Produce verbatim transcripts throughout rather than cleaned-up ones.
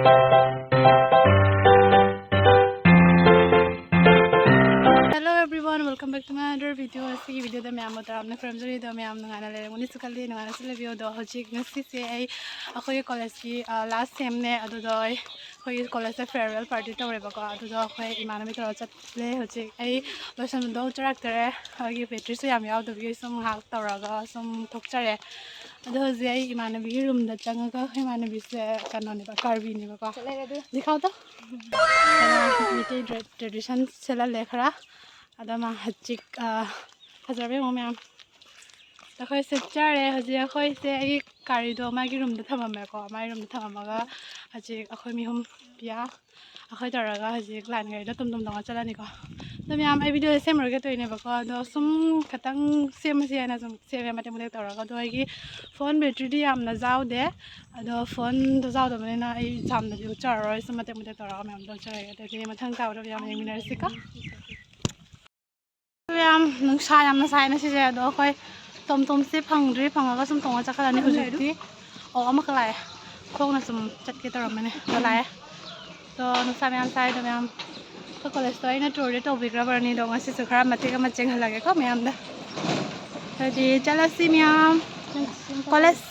Hello everyone, welcome back to my another video. ꯑꯁꯤꯒꯤ videoꯗ ꯃꯌꯥꯝꯕꯨ ꯇꯔꯥꯝꯅ ꯈꯨꯔꯨꯝꯖꯔꯤ꯫ ꯑꯗꯣ ꯃꯌꯥꯝ ꯅꯨꯡꯉꯥꯏꯅ ꯂꯩꯔꯝꯒꯅꯤꯁꯨ ꯈꯜꯂꯤ, ꯅꯨꯡꯉꯥꯏꯅꯁꯨ ꯂꯩꯕꯤꯌꯨ꯫ ꯑꯗꯣ ꯍꯧꯖꯤꯛ ꯉꯁꯤꯁꯦ ꯑꯩ ꯑꯩꯈꯣꯏꯒꯤ collegeꯀꯤ last semꯅꯦ꯫ ꯑꯗꯨꯗꯣ ꯑꯩ ꯑꯩꯈꯣꯏꯒꯤ collegeꯇ farewell party ꯇꯧꯔꯦꯕꯀꯣ꯫ ꯑꯗꯨꯗꯣ ꯑꯩꯈꯣꯏ ꯏꯃꯥꯟꯅꯕꯤ ꯇꯧꯔꯒ ꯆꯠꯂꯦ꯫ ꯍꯧꯖꯤꯛ ꯑꯩ ꯂꯣꯏꯁꯟꯕꯗꯣ ꯆꯔꯥꯛꯇꯔꯦ꯫ ꯑꯩꯒꯤ batteryꯁꯨ ꯌꯥꯝ ꯌꯥꯎꯗꯕꯒꯤ ꯁꯨꯝ ꯉꯥꯏꯍꯥꯛ ꯇꯧꯔꯒ ꯁꯨꯝ ꯊꯣꯛꯆꯔꯦ꯫ ꯑꯗꯣ ꯍꯧꯖꯤꯛ ꯑꯩ ꯏꯃꯥꯟꯅꯕꯤꯒꯤ roomꯗ ꯆꯪꯉꯒ, ꯑꯩꯈꯣꯏ ꯏꯃꯥꯟꯅꯕꯤꯁꯦ ꯀꯩꯅꯣꯅꯦꯕ, ꯀꯥꯔꯕꯤꯅꯦꯕꯀꯣ꯫ ꯗꯤꯈꯥꯎꯗꯣ ꯀꯩꯅꯣ, ꯃꯩꯇꯩ ꯗ꯭ꯔꯦ-, tradition ꯁꯦꯠꯍꯜꯂꯦ ꯈꯔ꯫ ꯑꯗꯣ ꯃꯥ ꯍꯧꯖꯤꯛ, ꯑ, ꯐꯖꯕ ꯌꯦꯡꯉꯣ ꯃꯌꯥꯝ꯫ ꯑꯩꯈꯣꯏ ꯆꯠꯆꯔꯦ꯫ ꯍꯧꯖꯤꯛ ꯑꯩꯈꯣꯏꯁꯦ ꯑꯩꯒꯤ ꯒꯥꯔꯤꯗꯣ ꯃꯥꯒꯤ roomꯗ ꯊꯝꯃꯝꯃꯦꯀꯣ꯫ ꯃꯥꯒꯤ roomꯗ ꯊꯝꯃꯝꯃꯒ ꯍꯧꯖꯤꯛ ꯑꯩꯈꯣꯏ ꯃꯤ ꯑꯍꯨꯝ, ꯄꯤꯌꯥ, ꯑꯩꯈꯣꯏ ꯇꯧꯔꯒ ꯍꯧꯖꯤꯛ line ꯒꯥꯔꯤꯗ ꯇꯨꯝ ꯇꯨꯝ ꯇꯣꯡꯉ ꯆꯠꯂꯅꯤꯀꯣ꯫ ꯑꯗꯣ ꯃꯌꯥꯝ, ꯑꯩ videoꯁꯦ ꯁꯦꯝꯃꯔꯣꯏꯒꯦ ꯇꯧꯔꯤꯅꯦꯕꯀꯣ꯫ ꯑꯗꯣ ꯁꯨꯝ ꯈꯤꯇꯪ ꯁꯦꯝꯃꯁꯤ ꯍꯥꯏꯅ ꯁꯨꯝ ꯁꯦꯝꯃꯦ ꯃꯇꯦꯛ ꯃꯇꯦꯛ ꯇꯧꯔꯒ꯫ ꯑꯗꯣ ꯑꯩꯒꯤ phone batteryꯗꯤ ꯌꯥꯝꯅ ꯌꯥꯎꯗꯦ꯫ ꯑꯗꯣ phoneꯗꯣ ꯌꯥꯎꯗꯕꯅꯤꯅ ꯑꯩ ꯌꯥꯝꯅꯗꯤ ꯎꯠꯆꯔꯔꯣꯏ꯫ ꯁꯨꯝ ꯃꯇꯦꯛ ꯃꯇꯦꯛ ꯇꯧꯔꯒ ꯃꯌꯥꯝꯗꯣ ꯎꯠꯆꯔꯒꯦ꯫ ꯑꯗꯨꯗꯤ ꯃꯊꯪ ꯇꯥꯕꯗ ꯌꯥꯝ ꯌꯦꯡꯃꯤꯟꯅꯔꯁꯤꯀꯣ꯫ ꯌꯥꯝ ꯅꯨꯡꯁꯥ ꯌꯥꯝꯅ ꯁꯥꯏꯅ ꯁꯤꯁꯦ꯫ ꯑꯗꯣ ꯑꯩꯈꯣꯏ ꯇꯣꯝ ꯇꯣꯝꯁꯦ ꯐꯪꯗ꯭ꯔꯤ, ꯐꯪꯉꯒ ꯁꯨꯝ ꯇꯣꯡꯉ ꯆꯠꯈ꯭ꯔꯅꯤ ꯍꯧꯖꯤꯛꯇꯤ꯫ ꯑꯣ, ꯑꯃꯈꯛ ꯂꯥꯛꯑꯦ꯫ ꯈꯣꯡꯅ ꯁꯨꯝ ꯆꯠꯀꯦ ꯇꯧꯔꯝꯕꯅꯦ꯫ ꯑꯗꯣ ꯂꯥꯛꯑꯦ꯫ ꯑꯗꯣ ꯅꯨꯡꯁꯥ ꯃꯌꯥꯝ ꯁꯥꯏ꯫ ꯑꯗꯣ ꯃꯌꯥꯝ ꯑꯩꯈꯣꯏ collegeꯇꯣ ꯑꯩꯅ tourꯗꯤ ꯇꯧꯕꯤꯈ꯭ꯔꯕꯅꯤ꯫ ꯑꯗꯣ ꯉꯁꯤꯁꯨ ꯈꯔ ꯃꯇꯦꯛ ꯑꯃ ꯆꯦꯡꯍꯜꯂꯒꯦꯀꯣ ꯃꯌꯥꯝꯗ꯫ ꯑꯗꯨꯗꯤ ꯆꯠꯂꯁꯤ ꯃꯌꯥꯝ꯫ College꯫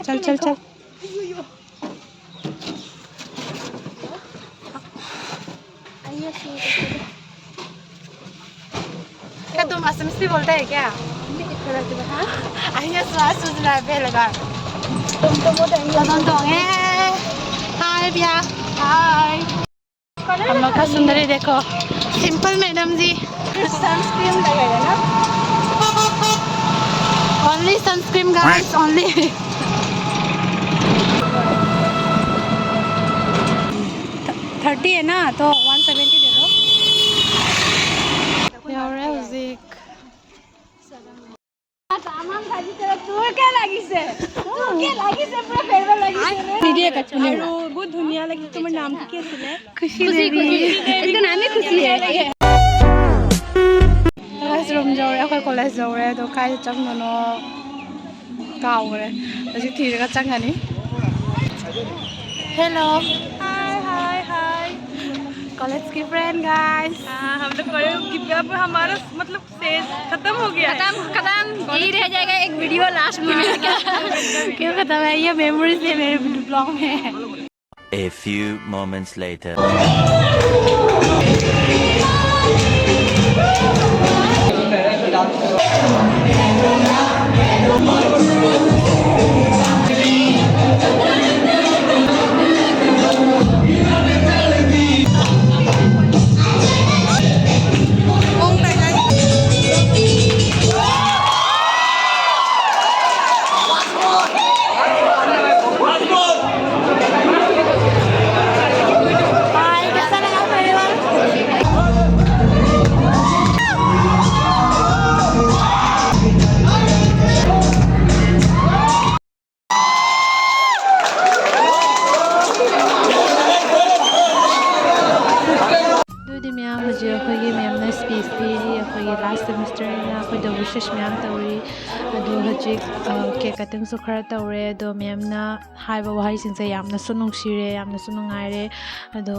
ꯆꯜ, ꯆꯜ, ꯆꯜ꯫ क्या तुम असम से बोलता है क्या? हाँ? आइए, स्वाद सूझ रहा है पहले बार। तुम तो बहुत तुम तो हैं। हाय भैया। हाय। हम लोग का सुंदरी देखो, simple madam जी। Sunscreen लगेगा ना? Only sunscreen guys, only। Thirty है ना, तो one seventy दे दो। ꯌꯧꯔꯦ ꯍꯧꯖꯤꯛ꯫ তামাম ভাজি তেল। তোৰ কিয় লাগিছে? তোৰ কিয় লাগিছে? পুৰা ফেৰৱেল লাগিছে ৰে। নিদিয়ে কাকো, নিদিয়ে। আৰু বহুত ধুনীয়া লাগিছে। তোমাৰ নামটো কি আছিলে? খুশি দেৱী। এইটো নামেই খুশি দেৱী। Guys, room ꯌꯧꯔꯦ, ꯑꯩꯈꯣꯏ college ꯌꯧꯔꯦ꯫ ꯑꯗꯣ ꯀꯥꯏꯗ ꯆꯪꯗꯣꯏꯅꯣ ꯀꯥꯎꯈ꯭ꯔꯦ꯫ ꯍꯧꯖꯤꯛ ꯊꯤꯔꯒ ꯆꯪꯉꯅꯤ꯫ Hello. Hi, hi, hi. College की friend, guys. हाँ, हम लोग कॉलेज की, अब हमारा मतलब फेज खत्म हो गया है। खत्म, खत्म। यही रह जाएगा एक वीडियो लास्ट मोमेंट का। क्यों खत्म है? ये मेमोरीज है मेरे ब्लॉग में। A few moments later. ꯑꯗꯨꯗꯤ ꯃꯌꯥꯝ, ꯍꯧꯖꯤꯛ ꯑꯩꯈꯣꯏꯒꯤ ꯃꯦꯝꯅ ꯁ꯭ꯄꯤꯆ ꯄꯤꯔꯤ꯫ ꯑꯩꯈꯣꯏꯒꯤ ꯂꯥꯁ ꯁꯦꯃꯤꯁꯇꯔꯅꯤꯅ ꯑꯩꯈꯣꯏꯗ ꯋꯤꯁꯦꯁ ꯃꯌꯥꯝ ꯇꯧꯔꯤ꯫ ꯑꯗꯣ ꯍꯧꯖꯤꯛ, ꯑ, ꯀꯦꯛ ꯀꯠꯇꯤꯡꯁꯨ ꯈꯔ ꯇꯧꯔꯦ꯫ ꯑꯗꯣ ꯃꯦꯝꯅ ꯍꯥꯏꯕ ꯋꯥꯍꯩꯁꯤꯡꯁꯦ ꯌꯥꯝꯅꯁꯨ ꯅꯨꯡꯁꯤꯔꯦ, ꯌꯥꯝꯅꯁꯨ ꯅꯨꯡꯉꯥꯏꯔꯦ꯫ ꯑꯗꯣ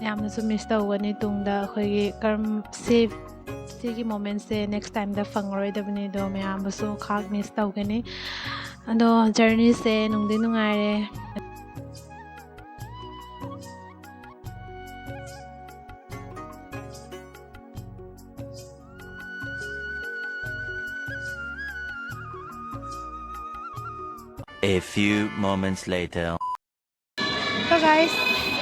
ꯌꯥꯝꯅꯁꯨ ꯃꯤꯁ ꯇꯧꯒꯅꯤ ꯇꯨꯡꯗ꯫ ꯑꯩꯈꯣꯏꯒꯤ ꯀꯔꯝ ꯁꯦ ꯁꯤꯒꯤ ꯃꯣꯃꯦꯟꯁꯦ ꯅꯦꯛꯁ ꯇꯥꯏꯝꯗ ꯐꯪꯉꯔꯣꯏꯗꯕꯅꯤ꯫ ꯑꯗꯣ ꯃꯌꯥꯝꯕꯨꯁꯨ ꯈꯥꯛ ꯃꯤꯁ ꯇꯧꯒꯅꯤ꯫ ꯑꯗꯣ ꯖꯔꯅꯤꯁꯦ ꯅꯨꯡꯗꯤ ꯅꯨꯡꯉꯥꯏꯔꯦ꯫ A few moments later. So guys,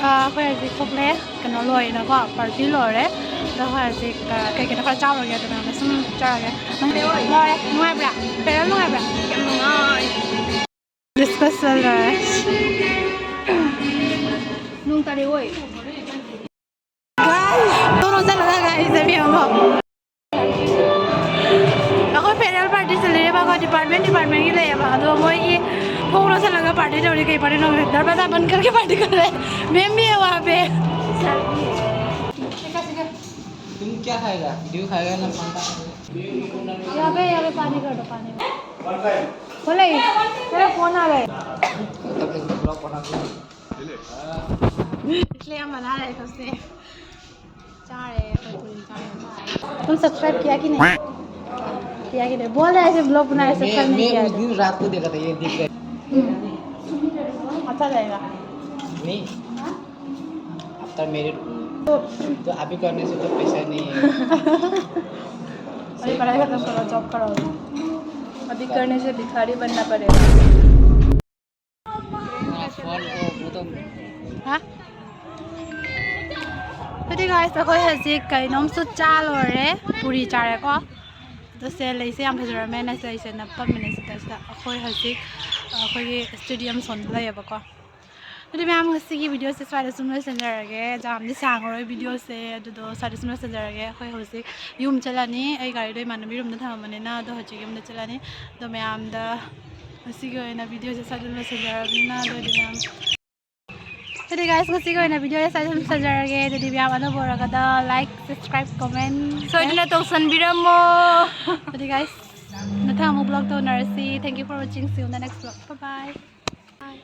ꯑꯩꯈꯣꯏ ꯍꯧꯖꯤꯛ ꯊꯣꯛꯂꯦ꯫ ꯀꯩꯅꯣ ꯂꯣꯏꯔꯦꯅꯀꯣ, ꯄꯥꯔꯇꯤ ꯂꯣꯏꯔꯦ꯫ ꯑꯗꯣ ꯑꯩꯈꯣꯏ ꯍꯧꯖꯤꯛ, ꯑ, ꯀꯩ ꯀꯩꯅꯣ ꯈꯔ ꯆꯥꯔꯨꯔꯒꯦ, ꯑꯗꯨꯅ ꯁꯨꯝ ꯆꯥꯔꯒꯦ꯫ ꯂꯣꯏꯔꯦ꯫ ꯅꯨꯡꯉꯥꯏꯕ꯭ꯔꯥ? ꯐꯦꯔꯋꯦꯜ ꯅꯨꯡꯉꯥꯏꯕ꯭ꯔꯥ? ꯌꯥꯝ ꯅꯨꯡꯉꯥꯏ꯫ ꯗꯤꯁꯀꯁ ꯂꯣꯏꯔꯦ꯫ ꯅꯣꯡ ꯇꯥꯔꯛꯑꯣꯏ꯫ Guys, ꯊꯣꯡ ꯂꯣꯟꯁꯤꯜꯂꯒ guys, ꯏꯕꯦꯝꯃ꯫ ꯑꯩꯈꯣꯏ ꯐꯦꯔꯋꯦꯜ ꯄꯥꯔꯇꯤ ꯆꯠꯂꯤꯔꯦꯕ, ꯑꯩꯈꯣꯏ ꯗꯤꯄꯥꯔꯠꯃꯦꯟ ꯗꯤꯄꯥꯔꯠꯃꯦꯟꯒꯤ ꯂꯩꯌꯦꯕ, ꯑꯗꯣ ꯃꯣꯏꯒꯤ ꯊꯣꯡ ꯂꯣꯟꯁꯤꯜꯂꯒ ꯄꯥꯔꯇꯤ ꯇꯧꯔꯤ꯫ ꯀꯩ ꯄꯥꯔꯇꯤꯅꯣ ꯈꯪꯗꯦ, ꯗꯔꯕꯥꯖꯥ ꯕꯟ ꯀꯔꯀꯦ ꯄꯥꯔꯇꯤ ꯀꯔꯦ꯫ ꯃꯦꯝ ꯃꯤ ꯑꯋꯥ ꯄꯦ꯫ तुम क्या खाएगा? ड्यू खाएगा ना, Fanta? यहाँ पे, यहाँ पे पानी कर दो, पानी। बोले, तेरा फोन आ गया। तब एक ब्लॉग बना के इसलिए हम बना रहे थे उससे। चाह रहे हैं, कोई पूरी चाह रहे हैं। तुम सब्सक्राइब किया कि नहीं? किया कि नहीं? बोल रहे ऐसे ब्लॉग बनाए, सब्सक्राइब नहीं किया। मैं उस दिन रात को देखा था, ये दिख रहा है। अच्छा रहेगा। नहीं, आफ्टर मैरिड तो अभी करने से तो पैसा नहीं है। अभी पढ़ाई खत्म करो, जॉब करो। अभी करने से भिखारी बनना पड़ेगा। ꯍꯥ? ꯑꯗꯨꯗꯤ guys, ꯑꯩꯈꯣꯏ ꯍꯧꯖꯤꯛ ꯀꯩꯅꯣꯝꯁꯨ ꯆꯥ ꯂꯣꯏꯔꯦ, ꯄꯨꯔꯤ ꯆꯥꯔꯦꯀꯣ꯫ ꯑꯗꯣ ꯁꯦ ꯂꯩꯁꯦ ꯌꯥꯝ ꯐꯖꯔꯝꯃꯦ, ꯅꯁꯦ ꯑꯩꯁꯦ ꯅꯞꯄꯝꯃꯤꯅꯦ ꯁꯤꯗꯩꯁꯤꯗ꯫ ꯑꯩꯈꯣꯏ ꯍꯧꯖꯤꯛ ꯑꯩꯈꯣꯏꯒꯤ ꯁ꯭ꯇꯦꯗꯤꯌꯝ ꯁꯣꯝꯗ ꯂꯩꯌꯦꯕꯀꯣ꯫ ꯑꯗꯨꯗꯤ ꯃꯌꯥꯝ, ꯉꯁꯤꯒꯤ ꯚꯤꯗꯤꯑꯣꯁꯦ ꯁ꯭ꯋꯥꯏꯗ ꯁꯨꯝ ꯂꯣꯏꯁꯤꯟꯖꯔꯒꯦ꯫ ꯌꯥꯝꯗꯤ ꯁꯥꯡꯉꯔꯣꯏ ꯚꯤꯗꯤꯑꯣꯁꯦ, ꯑꯗꯨꯗꯣ ꯁ꯭ꯋꯥꯏꯗ ꯁꯨꯝ ꯂꯣꯏꯁꯤꯟꯖꯔꯒꯦ꯫ ꯑꯩꯈꯣꯏ ꯍꯧꯖꯤꯛ ꯌꯨꯝ ꯆꯠꯂꯅꯤ꯫ ꯑꯩ ꯒꯥꯔꯤꯗꯣ ꯏꯃꯥꯟꯅꯕꯤ ꯔꯨꯝꯗ ꯊꯝꯃꯝꯕꯅꯤꯅ, ꯑꯗꯣ ꯍꯧꯖꯤꯛ ꯌꯨꯝꯗ ꯆꯠꯂꯅꯤ꯫ ꯑꯗꯣ ꯃꯌꯥꯝꯗ ꯉꯁꯤꯒꯤ ꯑꯣꯏꯅ ꯚꯤꯗꯤꯑꯣꯁꯦ ꯁ꯭ꯋꯥꯏꯗ ꯂꯣꯏꯁꯤꯟꯖꯔꯕꯅꯤꯅ, ꯑꯗꯨ ꯑꯣꯏꯗꯤ ꯃꯌꯥꯝ, ꯑꯗꯨꯗꯤ guys, ꯉꯁꯤꯒꯤ ꯑꯣꯏꯅ ꯚꯤꯗꯤꯑꯣꯁꯦ ꯁ꯭ꯋꯥꯏꯗ ꯂꯣꯏꯁꯤꯟꯖꯔꯒꯦ꯫ ꯑꯗꯨꯗꯤ ꯃꯌꯥꯝ ꯑꯅꯧꯕ ꯑꯣꯏꯔꯒꯗ like, subscribe, comment ꯁꯣꯏꯗꯅ ꯇꯧꯁꯟꯕꯤꯔꯝꯃꯣ꯫ ꯑꯗꯨꯗꯤ guys, ꯃꯊꯪ ꯑꯃꯨꯛ ꯚ꯭ꯂꯣꯒ ꯇꯧꯅꯔꯁꯤ꯫ Thank you for watching. See you in the next vlog. Bye bye.